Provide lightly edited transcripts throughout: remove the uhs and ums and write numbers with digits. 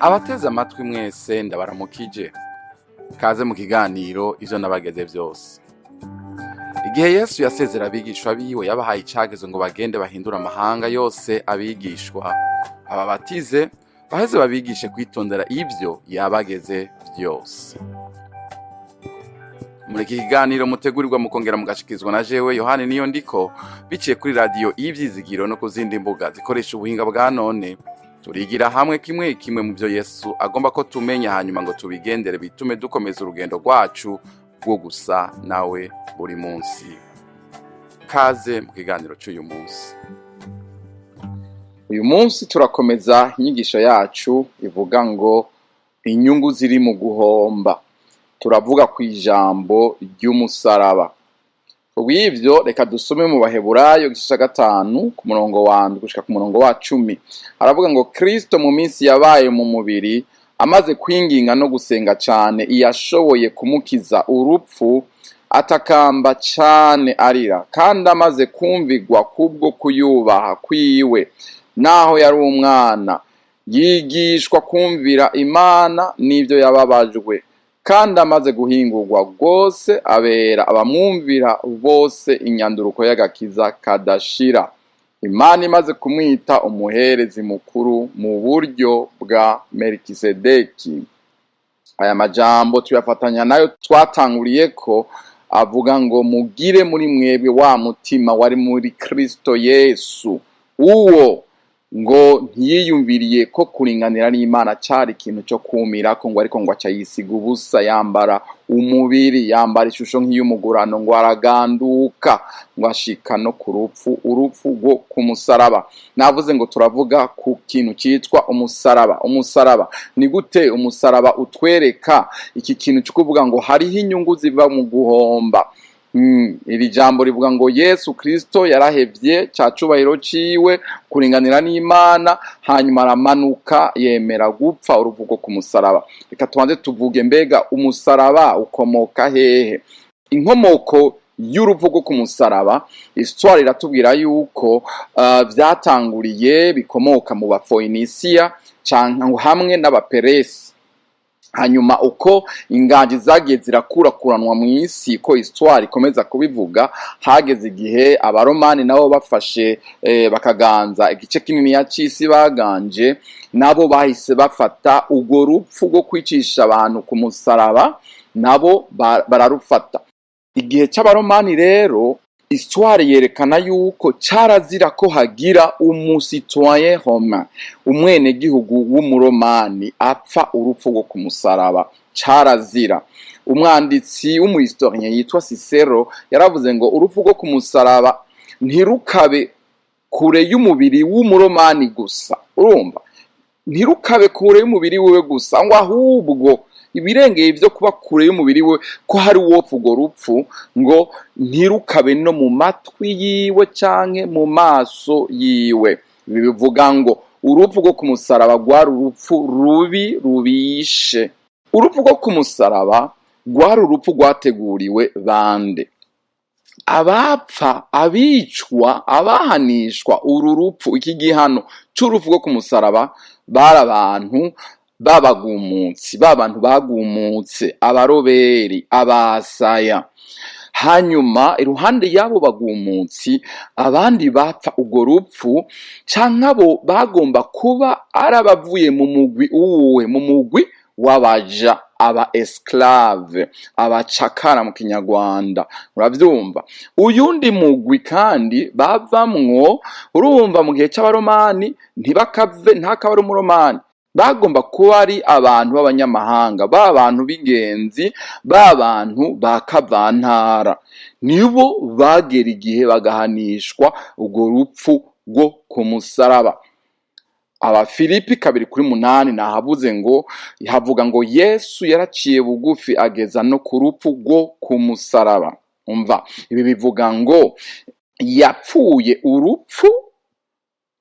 Abateze amatwi mwese, ndabaramukije. Kaze mu kiganiro Ivyo Nabageze Vyose. Igihe Yesu yasezera abigishwa biwe, yabahaye icagezo ngo bagende bahindure amahanga yose abigishwa, ababatize, baheze babigishe kwitondera ivyo yabageze vyose. Muri iki kiganiro mutegurirwa mukongera mugashikirizwa na jewe Yohani Niyo Ndiko, biciye kuri Radiyo Ivyizigiro no ku zindi mbuga zikoresha ubuhinga bwa none, turigira hamwe kimwe kimwe mu byo Yesu agomba ko tumenya, hanyuma ngo tubigendere, bitume dukomeza urugendo rwacu rwo gusa nawe buri munsi. Kaze mu kiganiro cy'uyu munsi. Uyu munsi turakomeza inyigisho yacu ivuga ngo inyungu ziri mu guhomba. Turavuga ku ijambo ry'umusaraba. Kubw'ivyo, reka dusome mu Baheburayo igice ca 5, ku murongo wa 7 gushika ku murongo wa 10. Aravuga ngo: "Kristo mu minsi yabaye mu mubiri, amaze kwinginga no gusenga cane iyashoboye kumukiza urupfu, atakamba cane arira, kandi amaze kumvigwa kubwo kuyubaha kwiwe, naho yari umwana, yigishwa kumvira Imana n'ivyo yababajwe, kandi amaze guhingurwa rwose, abera abamwumvira bose inyanduruko y'agakiza kadashira, Imana imaze kumwita umuherezi mukuru mu buryo bwa Melikisedeki." Aya majambo tuyafatanya nayo twatanguriye ko avuga ngo: "Mugire muri mwebwe wa mutima wari muri Kristo Yesu, uwo ngo ntiyiyumviriye ko kuringanira n'Imana cari ikintu cyo kumirako, ngo ariko ngo aca yisiga ubusa, yambara umubiri, yambara ishusho nk'iy'umugurano, ngo araganduka, ngo ashika no ku rupfu, urupfu rwo ku musaraba." Navuze ngo turavuga ku kintu cyitwa umusaraba. Umusaraba ni gute? Umusaraba utwereka iki kintu cyo kuvuga ngo hariho inyungu ziva mu guhomba. Iri jambo rivuga ngo Yesu Kristo yarahevye ca cubahiro ciwe, kuringanira n'Imana, hanyuma aramanuka, yemera gupfa urupfu rwo ku musaraba. Reka tubanze tuvuge: mbega umusaraba ukomoka hehe? Inkomoko y'urupfu rwo ku musaraba, histoire iratubwira yuko vyatanguriye, bikomoka mu Bafoinisiya canke hamwe n'Abaperesi. Hanyuma uko inganji zagiye zirakurakuranwa mu isi, ko histoire ikomeza kubivuga, hageze igihe Abaromani nabo bafashe, bakaganza igice kinini c'isi baganje, nabo bahise bafata urwo rupfu rwo kwicisha abantu ku musaraba, nabo bararufata. Igihe c'Abaromani rero, histoire yerekana yuko carazira ko hagira umu citoyen romain, umwenegihugu w'Umuromani, apfa urupfu rwo ku musaraba. Carazira. Umwanditsi w'umu historien yitwa Cicero yaravuze ngo urupfu rwo ku musaraba ntirukabe kure y'umubiri w'Umuromani gusa, urumva, ntirukabe kure y'umubiri wiwe gusa, ngo ahubwo ibirengeye byo kuba kure y'umubiri we, ko hari uwopfa urwo rupfu, ngo ntirukabe no mu matwi yiwe canke mu maso yiwe. Ibi bivuga ngo urupfu rwo ku musaraba rwari urupfu rubi, rubishe. Urupfu rwo ku musaraba rwari urupfu rwateguriwe bande? Abapfa, abicwa, abahanishwa uru rupfu, iki gihano c'urupfu rwo ku musaraba, bari abantu b'abagumutsi, ba bantu bagumutse, abaroberi, abasaya. Hanyuma iruhande y'abo bagumutsi, abandi bapfa urwo rupfu canke abo bagomba kuba ari abavuye mu mugwi uwuhe? Mu mugwi w'abaja, aba esclave, abacakara mu Kinyarwanda, uravyumva. Uyundi mugwi kandi bavamwo, urumva, mu gihe c'Abaromani, ntibakave, ntakaba ari Umuromani, bagomba kuba ari abantu b'abanyamahanga, ba bantu b'ingenzi, ba bantu ba kavantara, nibo bagera igihe bagahanishwa urwo rupfu rwo ku musaraba. Abafilipi 2:8 nahavuze ngo havuga ngo Yesu yaraciye bugufi ageza no ku rupfu rwo ku musaraba. Umva, ibi bivuga ngo yapfuye urupfu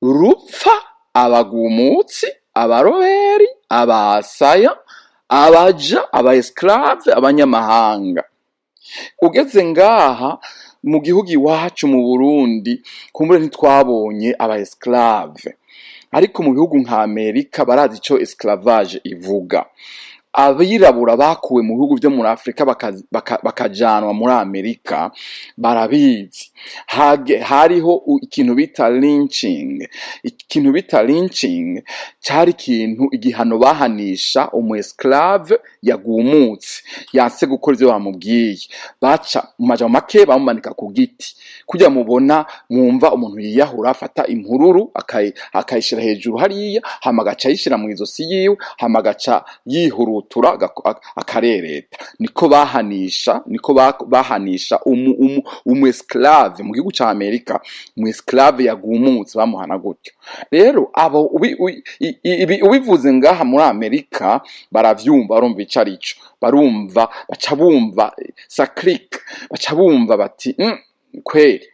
rupfa abagumutsi, abaroberi, abasaya, abaja, aba esclave, abanyamahanga. Ugeze ngaha mu gihugu iwacu mu Burundi, kumbure ntitwabonye aba esclave. Ariko mu bihugu nka Amerika barazi ico esclavage ivuga. Abirabura bakuwe mu bihugu vyo muri Afrika bakajanwa muri Amerika barabizi. Hariho ikintu bita lynching. Ikintu bita lynching cari ikintu, igihano bahanisha umu esclave yagumutse, yanse gukora ivyo bamubwiye. Baca, mu majambo make, bamumanika ku giti. Kurya mubona, mwumva umuntu yiyahura, afata impururu akayishira hejuru hariya, hama agaca ayishira mw'izosi yiwe, hama agaca yihurutura, akarereta. Niko bahanisha, niko bahanisha umu esclave mu gihugu ca Amerika. Umu esclave yagumutse bamuhana gutyo. Rero abo ibi ubivuze ngaha muri Amerika baravyumva, barumva ico arico, barumva, baca bumva ça clique, baca bumva bati kweri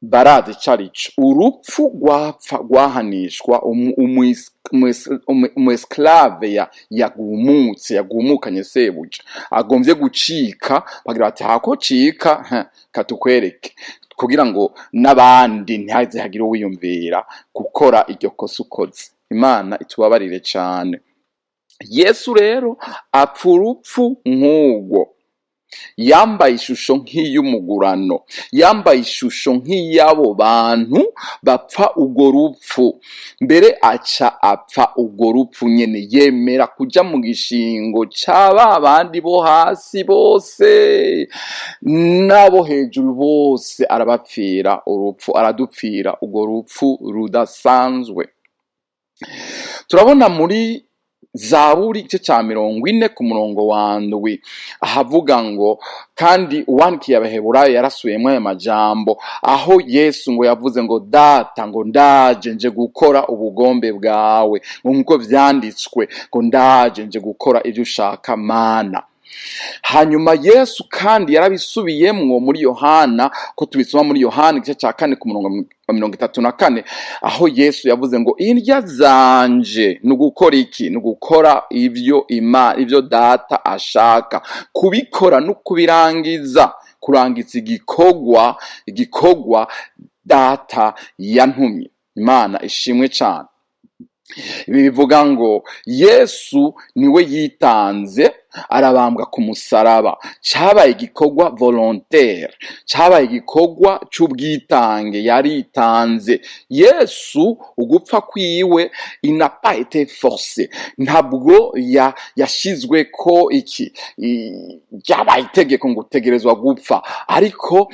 barazi ico arico. Urupfu rwapfa rwahanishwa umu esclave yagumutse, yagumukanye sebuja, agomvye gucika, bagira bati: "Hako cika, katukwereke," kugira ngo n'abandi ntihaze hagire uwiyumvira gukora iryo kosa ukoze. Imana itubabarire cane. Yesu rero apfa urupfu nk'urwo, yambaye ishusho nk'iy'umugurano, yambaye ishusho nk'iy'abo bantu bapfa urwo rupfu. Mbere aca apfa urwo rupfu nyene, yemera kuja mu gishingo ca ba bandi bo hasi bose n'abo hejuru bose, arabapfira urupfu, aradupfira urwo rupfu rudasanzwe. Turabona muri Zaburi igice ca 40 ku murongo wa 7, ahavuga ngo, kandi uwandikiye Abaheburayo yarasubiyemwo aya majambo, aho Yesu ngo yavuze ngo: "Data," ngo, "ndaje nje gukora ubugombe bwawe," ngo, "nkuko vyanditswe," ngo, "ndaje nje gukora ivyo ushaka, Mana." Hanyuma Yesu kandi yarabisubiyemwo muri Yohana, ko tubisoma muri Yohana igice ca 4 ku murongo wa 34, aho Yesu yavuze ngo: "Indya zanje ni ugukora iki? Ni ugukora ivyo Data ashaka, kubikora no kubirangiza, kurangiza igikorwa Data yantumye." Imana ishimwe cane. Ibi bivuga ngo Yesu niwe yitanze, arabambwa ku musaraba. Cabaye igikorwa volontaire, cabaye igikorwa c'ubwitange, yaritanze Yesu. Ugupfa kwiwe, il n'a pas été forcé, ntabwo yashizwe ko iki ryabaye itegeko ngo utegerezwa gupfa. Ariko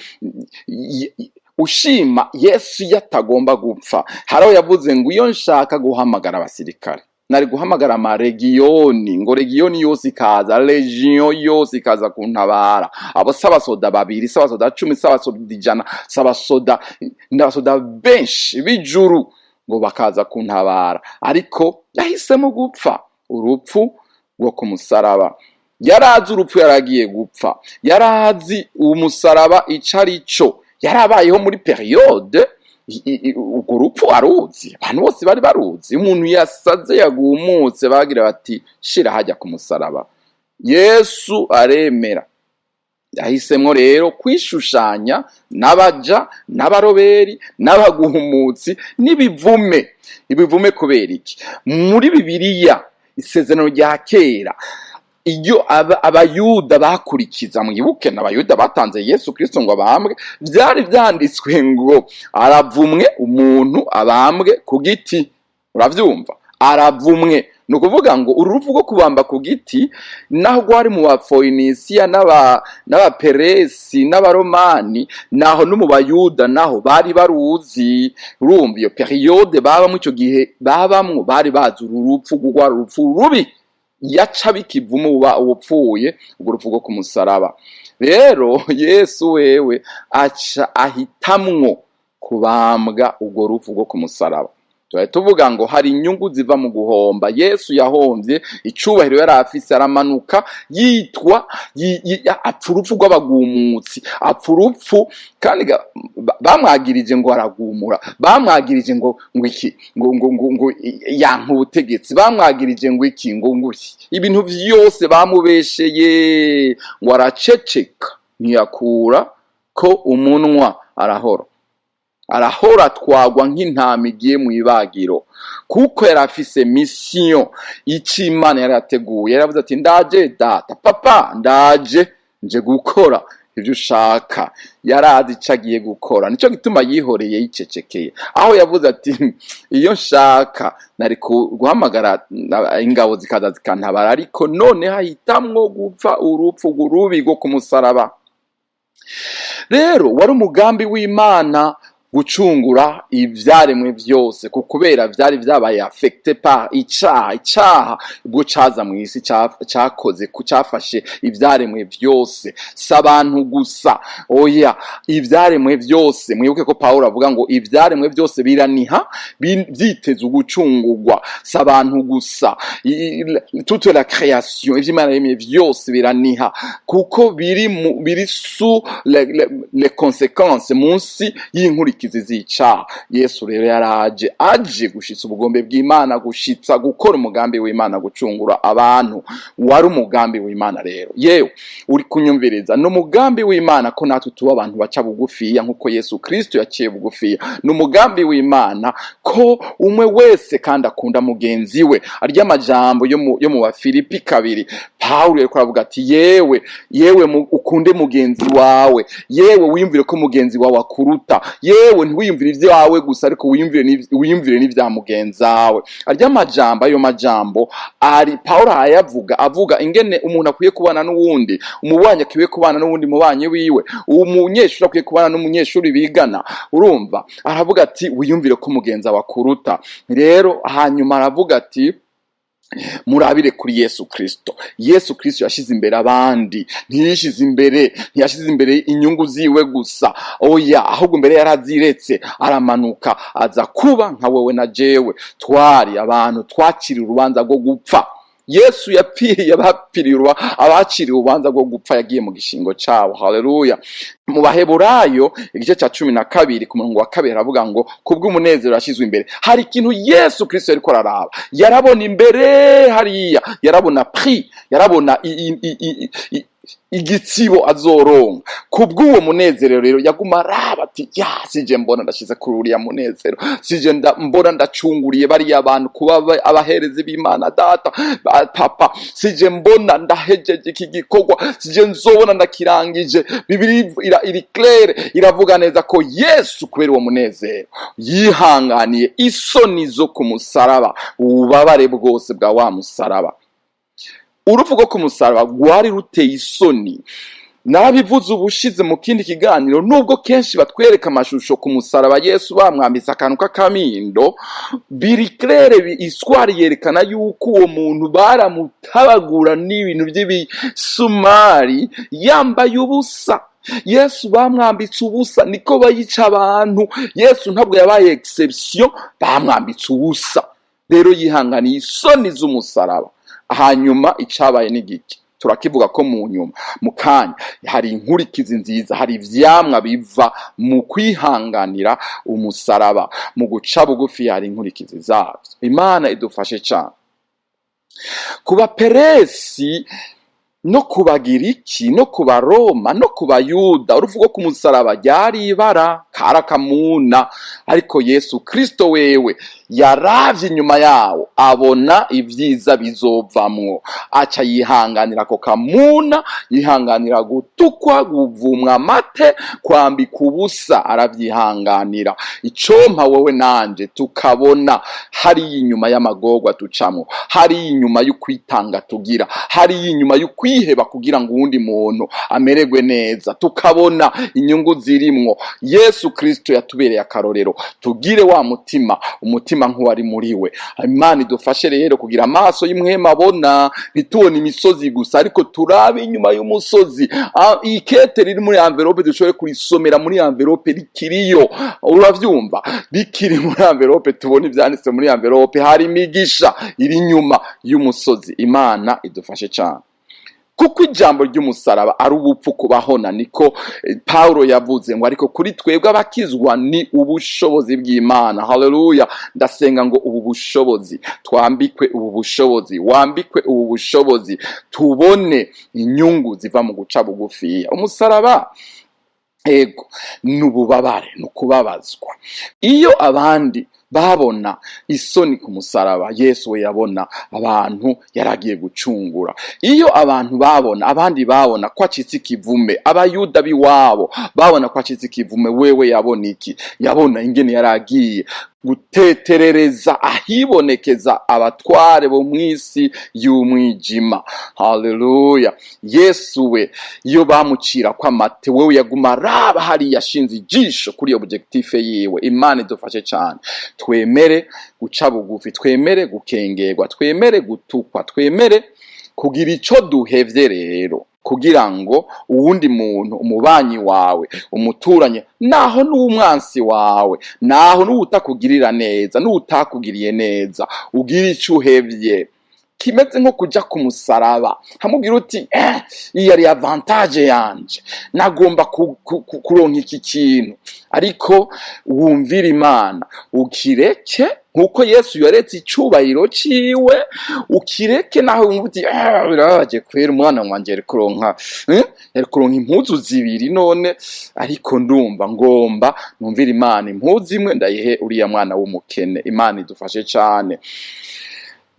ushima Yesu yatagomba gupfa. Hari aho yavuze ngo: "Iyo nshaka guhamagara abasirikare, nari guhamagara amaregiyoni," ngo regiyoni yose ikaza, légion yose ikaza kuntabara. Abo si abasoda babiri, si abasoda 10, si abasoda 100, si abasoda, ni abasoda benshi b'ijuru, ngo bakaza kuntabara. Ariko yahisemo gupfa urupfu rwo ku musaraba. Yarazi urupfu yaragiye gupfa, yarazi umusaraba ico ari co, yarabayeho muri période urwo rupfu aruzi. Abantu bose bari baruzi, umuntu yasaze, yagumutse, bagira bati: "Shira hajya ku musaraba." Yesu aremera. Yahisemwo rero kwishushanya n'abaja n'abaroberi n'abagumutsi n'ibivume. Ibivume kubera iki? Muri Bibiliya, Isezerano rya Kera, iyo Abayuda bakurikiza, mwibuke n'Abayuda batanze Yesu Kristo ngo abambwe, vyari vyanditswe ngo: "Aravumwe umuntu abambwe ku giti." Uravyumva? Aravumwe. Ni ukuvuga ngo uru rupfu rwo kubamba ku giti, naho rwari mu Bafoyinisiya n'Abaperesi n'Abaromani, naho no mu Bayuda naho bari baruzi. Urumva iyo période babamwo, ico gihe babamwo, bari bazi uru rupfu, rwari urupfu rubi, yaca bikivumu uba upfuye urwo rupfu rwo ku musaraba. Rero Yesu wewe aca ahitamwo kubambwa urwo rupfu rwo ku musaraba. Tubaye tuvuga ngo hari inyungu ziva mu guhomba. Yesu yahomvye icubahiro yari afise, aramanuka yitwa apfa urupfu rw'abagumutsi, apfa urupfu. Kandi bamwagirije ngo aragumura, bamwagirije ngo iki, ngo yanka ubutegetsi, bamwagirije ngo iki, ngo iki, ibintu vyose bamubesheye, ngo araceceka, ntiyakura ko umunwa, arahora. Arahora atwagwa nk'intama igiye mu ibagiro, kuko yari afise mission, ico Imana yari yateguye. Yaravuze ati: "Ndaje data, papa, ndaje, nje gukora ivyo ushaka." Yarazi ico agiye gukora, nico gituma yihoreye, yicecekeye. Aho yavuze ati: "Iyo nshaka nari guhamagara ingabo zikaza zikantabara." Ariko none ahitamwo gupfa urupfu rubi rwo ku musaraba. Rero wari umugambi w'Imana gucungura ivyaremwe vyose, ku kubera vyari vyabaye affecté par icaha. Icaha ubwo caza mw'isi, cakoze ku cafashe ivyaremwe vyose, si abantu gusa, oya, ivyaremwe vyose. Mwibuke ko Pawulo avuga ngo ivyaremwe vyose biraniha vyiteze ugucungurwa. Si abantu gusa, toute la création, ivyo Imana yaremye vyose biraniha, kuko biri sous les conséquences, munsi y'inkurikizi z'icaha. Yesu rero yaraje, aje gushitsa ubugombe bw'Imana, gushitsa gukora umugambi w'Imana, gucungura abantu. Wari umugambi w'Imana. Rero yewe uri kunyumviriza, ni umugambi w'Imana ko natwe tuba abantu baca bugufiya nk'uko Yesu Kristo yaciye bugufiya. Ni umugambi w'Imana ko umwe wese kandi akunda mugenzi we. Arya amajambo yo mu Bafilipi 2, Pawulo yariko aravuga ati: "Yewe, yewe, ukunde mugenzi wawe, yewe wiyumvire ko mugenzi wawe akuruta, yewe ntiwiyumvire ibyawe gusa, ariko wiyumvire n'ivya mugenzi wawe." Arya amajambo, ayo majambo ari Pawulo arayavuga, avuga ingene umuntu akwiye kubana n'uwundi, umubanyi akwiye kubana n'uwundi mubanyi wiwe, umunyeshuri akwiye kubana n'umunyeshuri bigana. Urumva, aravuga ati: "Wiyumvire ko mugenzi wawe akuruta." Rero hanyuma aravuga ati: "Murabire kuri Yesu Kristo." Yesu Kristo yashize imbere abandi, ntiyishize imbere, ntiyashize imbere inyungu ziwe gusa, oya, ahubwo mbere yaraziretse, aramanuka aza kuba nka wewe na jewe. Twari abantu twakiriye urubanza rwo gupfa. Yesu yapfiriye abapfiriye, abaciriwe urubanza rwo gupfa, yagiye mu gishingo cabo. Haleluya! Mu Baheburayo igice cya 12 ku murongo wa 2 aravuga ngo kubw'umunezero yashyizwe imbere. Hari ikintu Yesu Kristo yariko araraba, yarabona imbere hariya, yarabona prix, yarabona igitsibo azoronka. Kubw'uwo munezero rero yaguma araba ati: "Ya, sije mbona ndashize kuri uriya munezero, sije mbona ndacunguriye bariya bantu kuba abaherezi b'Imana data, papa, sije mbona ndahejeje iki gikorwa, sije nzobona ndakirangije." Bibiri iri claire, iravuga neza ko Yesu kubera uwo munezero yihanganiye isoni zo ku musaraba, ububabare bwose bwa wa musaraba. Urupfu rwo ku musaraba rwari ruteye isoni. Narabivuze ubushize mu kindi kiganiro, nubwo kenshi batwereka amashusho ku musaraba Yesu bamwambitse akantu k'akamindo, biri clair, histoire yerekana yuko uwo muntu baramutabagura n'ibintu by'ibisumari, yambaye ubusa. Yesu bamwambitse ubusa, niko bayica abantu. Yesu ntabwo yabaye exception, bamwambitse ubusa. Rero yihanganiye isoni z'umusaraba. Hanyuma icabaye ni giki? Turakivuga ko mu nyuma, mu kanya. Hari inkurikizi nziza, hari ivyamwa biva mu kwihanganira umusaraba, mu guca bugufi, hari inkurikizi zavyo. Imana idufashe cane. Ku Baperesi no ku Bagiriki no ku Baroma no ku Bayuda, urupfu rwo ku musaraba ryari ibara karakamuna. Ariko Yesu Kristo wewe yaravye inyuma yawo, abona ibyiza bizovamwo, aca yihanganira ako kamuna, yihanganira gutukwa, guvumwa amate, kwambika ubusa, aravyihanganira. Icompa wowe nanje tukabona hariya inyuma y'amagorwa ducamwo, hariya inyuma y'ukwitanga tugira, hariya inyuma y'ukwiheba kugira ngo uwundi muntu amererwe neza, tukabona inyungu zirimwo. Yesu Kristo yatubereye akarorero. Tugire wa mutima, umutima nk'uwari muri we. Imana idufashe rero kugira amaso y'impwemu abona, ntitubone imisozi gusa, ariko turabe inyuma y'umusozi. Ikete riri muri enveloppe dushobore kurisomera muri enveloppe rikiriyo, uravyumva, rikiri muri enveloppe, tubone ivyanditse muri enveloppe. Hari imigisha iri inyuma y'umusozi. Imana idufashe cane, kuko ijambo ry'umusaraba ari ubupfu kubahona, niko Paulo yavuze ngo: "Ariko kuri twebwe abakizwa ni ubushobozi bw'Imana." Haleluya! Ndasenga ngo ubu bushobozi twambikwe, ubu bushobozi wambikwe, ubu bushobozi tubone inyungu ziva mu guca bugufiya umusaraba. Ego, ni ububabare, ni ukubabazwa. Iyo abandi babona isoni ku musaraba, Yesu we yabona abantu yaragiye gucungura. Iyo abantu babona, abandi babona ko acitse ikivume, Abayuda b'iwabo babona ko acitse ikivume, wewe yabona iki? Yabona ingene yaragiye guteterereza ahibonekeza abatware bo mw'isi y'umwijima. Haleluya! Yesu we, iyo bamucira ko amate, wewe yaguma araba hariya, ashinze ijisho kuri objectif yiwe. Imana idufashe cyane, twemere guca bugufi, twemere gukengerwa, twemere gutukwa, twemere kugira ico duhevye rero, kugira ngo uwundi muntu, umubanyi wawe, umuturanye, naho n'umwansi wawe, naho n'uwutakugirira neza, n'uwutakugiriye neza, ugira ico uhevye kimeze nko kuja ku musaraba, hamubwira uti: "Iyi yari avantage yanje, nagomba kuronka iki kintu." Ariko wumvira Imana, ukireke nkuko Yesu yaretse icubahiro ciwe. Ukireke naho wumva uti: "Birababaje kwera, umwana wanje yari kuronka impuzu zibiri none, ariko ndumva ngomba numvira Imana, impuzu imwe ndayihe uriya mwana w'umukene." Imana idufashe cane.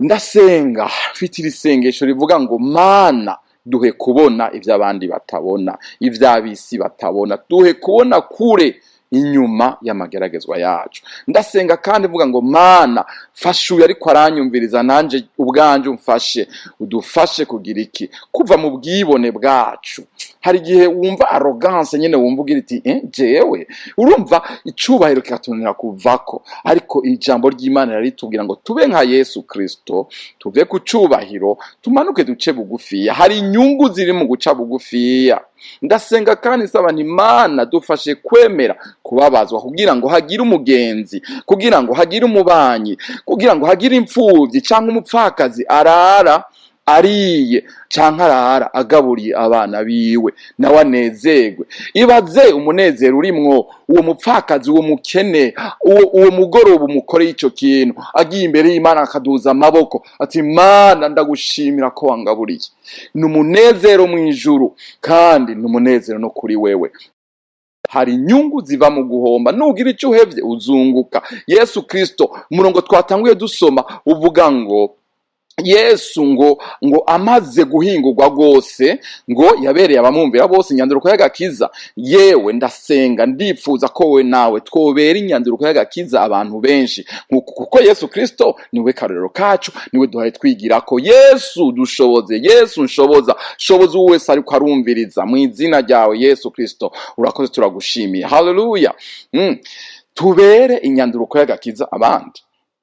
Ndasenga mfite iri sengesho rivuga ngo: "Mana, duhe kubona ibyo abandi batabona, iby'ab'isi batabona, duhe kubona kure inyuma y'amageragezwa yacu." Ndasenga kandi mvuga ngo: "Mana, fasha uyu ariko aranyumviriza, nanje ubwanje umfashe, udufashe kugira iki? Kuva mu bwibone bwacu." Hari igihe wumva arrogance nyene, wumva ugira iti: "Jewe." Urumva icubahiro kikatunanira kuvako, ariko ijambo ry'Imana riritubwira ngo tube nka Yesu Kristo, tuve ku cubahiro, tumanuke duce bugufiya. Hari inyungu ziri mu guca bugufiya. Ndasenga kandi nsaba nti: "Mana, dufashe kwemera kubabazwa kugira ngo hagire umugenzi, kugira ngo hagire umubanyi, kugira ngo hagire imfuvyi canke umupfakazi arara ariye canke arara agaburiye abana biwe, nawe anezerwe." Ibaze umunezero urimwo uwo mupfakazi, uwo mukene, uwo mugoroba umukoreye ico kintu, agiye imbere y'Imana akaduza amaboko ati: "Mana, ndagushimira ko wangaburiye." Ni umunezero mw'ijuru kandi ni umunezero no kuri wewe. Hari inyungu ziva mu guhomba. Nugira icyo uhevye, uzunguka. Yesu Kristo, umurongo twatanguye dusoma uvuga ngo Yesu ngo amaze guhingurwa rwose, ngo yabereye abamwumvira bose inyanduruko y'agakiza. Yewe, ndasenga, ndifuza ko we nawe twobera inyanduruko y'agakiza abantu benshi nkuko, kuko Yesu Kristo niwe karorero kacu, niwe duhaye twigirako. Yesu dushoboze, Yesu nshoboza, shoboza uwo wese ariko arumviriza, mu izina ryawe Yesu Kristo. Urakoze, turagushimiye. Haleluya. Tubere inyanduruko y'agakiza abandi.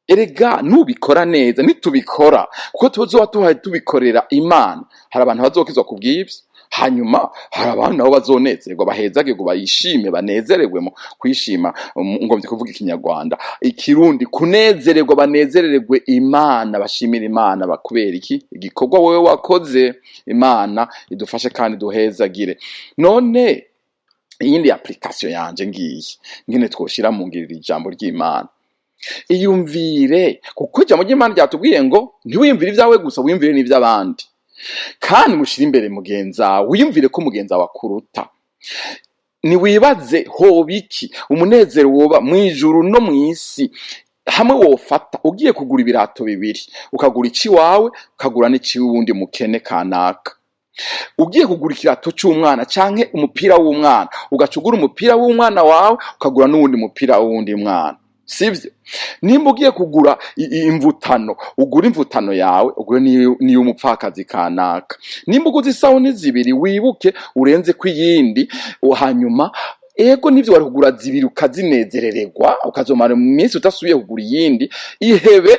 Erega nubikora neza, nitubikora kuko tuzoba tuhaye tubikorera Imana, hari abantu bazokizwa ku bw'ivyo. Hanyuma hari abantu nabo bazonezerwa, bahezagirwe, bayishime, banezererwe mu kwishima. Ngomvye kuvuga Ikinyarwanda, Ikirundi, kunezererwa, banezererwe Imana, bashimira Imana bakubera iki igikorwa wowe wakoze. Imana idufashe kandi duhezagire. None iyindi application yanje ngiyi, ngene twoshira mu ngirira ijambo ry'Imana. Iyumvire, kuko ijambo ry'Imana ryatubwiye ngo ntiwiyumvire ibyawe gusa, wiyumvire n'iby'abandi, kandi mushyire imbere mugenzi wawe, wiyumvire ko mugenzi wawe akuruta. Ntiwibaze hoba iki, umunezero woba mu ijuru no mu isi, hamwe wofata ugiye kugura ibirato bibiri, ukagura iciwawe, ukagura n'iciwundi mukene kanaka. Ugiye kugura ikirato c'umwana canke umupira w'umwana, ugaca ugura umupira w'umwana wawe, ukagura n'uwundi mupira w'uwundi mwana, sivyo? Nimba ugiye kugura imvutano, ugura imvutano yawe, ugure n'iy'umupfakazi kanaka. Nimba uguze isabuni zibiri, wibuke urenze ko iyindi. Hanyuma ego, nivyo, wari kugura zibiri ukazinezerererwa, ukazomara mu minsi udasubiye kugura iyindi. Ihebe,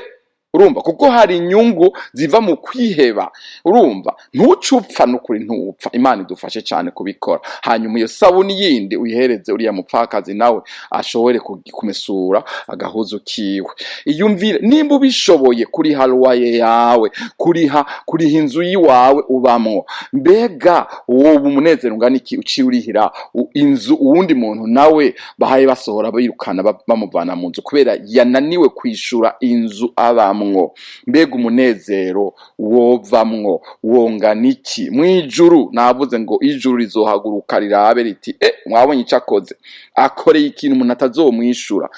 urumva, kuko hari inyungu ziva mu kwiheba. Urumva, ntucupfa, nukuri ntupfa. Imana idufashe cyane kubikora. Hanyuma iyo sabuni yindi uyihereze uriya mupfakazi, nawe ashobore kumesura agahuzu kiwe. Iyumvire nimba ubishoboye kuriha loyer yawe, kuriha inzu yiwawe ubamwo. Mbega wowe umunezero ungana iki uciye urihira inzu uwundi muntu, nawe bahaye basohora, birukana, bamuvana mu nzu kubera yananiwe kwishura inzu abamwo? wovamwo, mbega umunezero wovamwo wongana iki mw'ijuru? Navuze ngo ijuru rizohaguruka rirabe riti: "E, mwabonye ico akoze? Akoreye ikintu umuntu atazomwishura."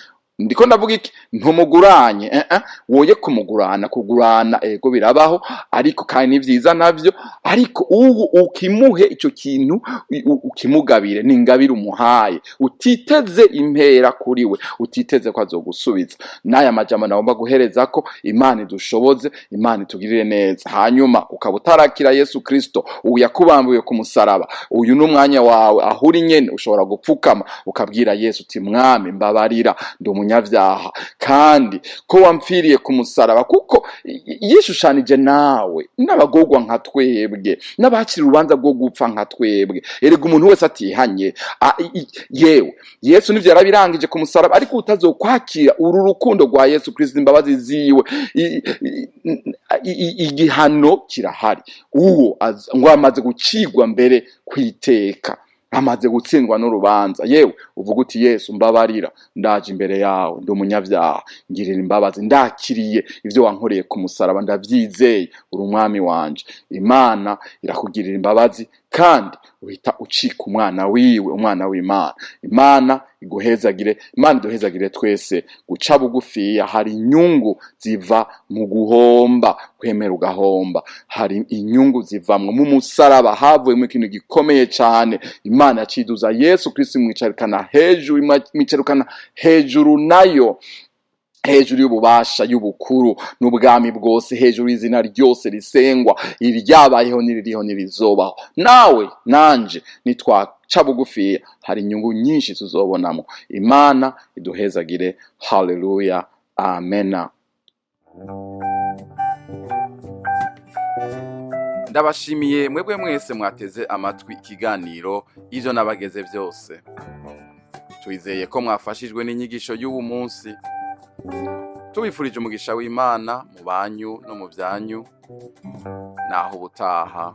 Ndiko ndavuga iki? Ntumuguranye, woye kumugurana. Kugurana, ego, birabaho, ariko kandi ni vyiza navyo, ariko ubu ukimuhe ico kintu, ukimugabire, ni ingabire umuhaye utiteze impera kuri we, utiteze ko azogusubiza. N'aya majambo nagomba guhereza ko Imana idushoboze, Imana itugirire neza. Hanyuma ukaba utarakira Yesu Kristo, ubu yakubambuye ku musaraba, uyu ni umwanya wawe. Aho uri nyene ushobora gupfukama ukabwira Yesu uti: "Mwami, mbabarira, ndi umunyabyaha, kandi ko wampfiriye ku musaraba." Kuko yishushanije nawe n'abagorwa nka twebwe, n'abakira urubanza rwo gupfa nka twebwe. Erega umuntu wese atihanye, yewe, Yesu nivyo yarabirangije ku musaraba, ariko utazokwakira uru rukundo rwa Yesu Kristo, imbabazi ziwe, igihano kirahari. Uwo ngo amaze gucigwa mbere kwiteka, amaze gutsindwa n'urubanza. Yewe, uvuga uti: "Yesu, mbabarira, ndaje imbere yawe, ndi umunyabyaha, ngirira imbabazi, ndakiriye ivyo wankoreye ku musaraba, ndavyizeye, uri umwami wanje." Imana irakugirira imbabazi kandi uhita ucika umwana wiwe, umwana w'Imana. Imana iguhezagire, Imana iduhezagire twese. Guca bugufiya, hari inyungu ziva mu guhomba. Kwemera ugahomba, hari inyungu zivamwo. Mu musaraba havuyemo ikintu gikomeye cane. Imana yaciduza Yesu Kristo, imwicarikana hejuru, imwicarikana hejuru nayo, hejuru y'ububasha, y'ubukuru n'ubwami bwose, hejuru y'izina ryose risengwa, iryabayeho n'iririho n'irizobaho. Nawe nanje nitwaca bugufiya, hari inyungu nyinshi tuzobonamo. Imana iduhezagire. Haleluya, amena. Ndabashimiye mwebwe mwese mwateze amatwi ikiganiro Ivyo Nabageze Byose. Twizeye ko mwafashijwe n'inyigisho y'uwu munsi. Tubifurije umugisha w'Imana mu banyu no mu byanyu. Naho ubutaha.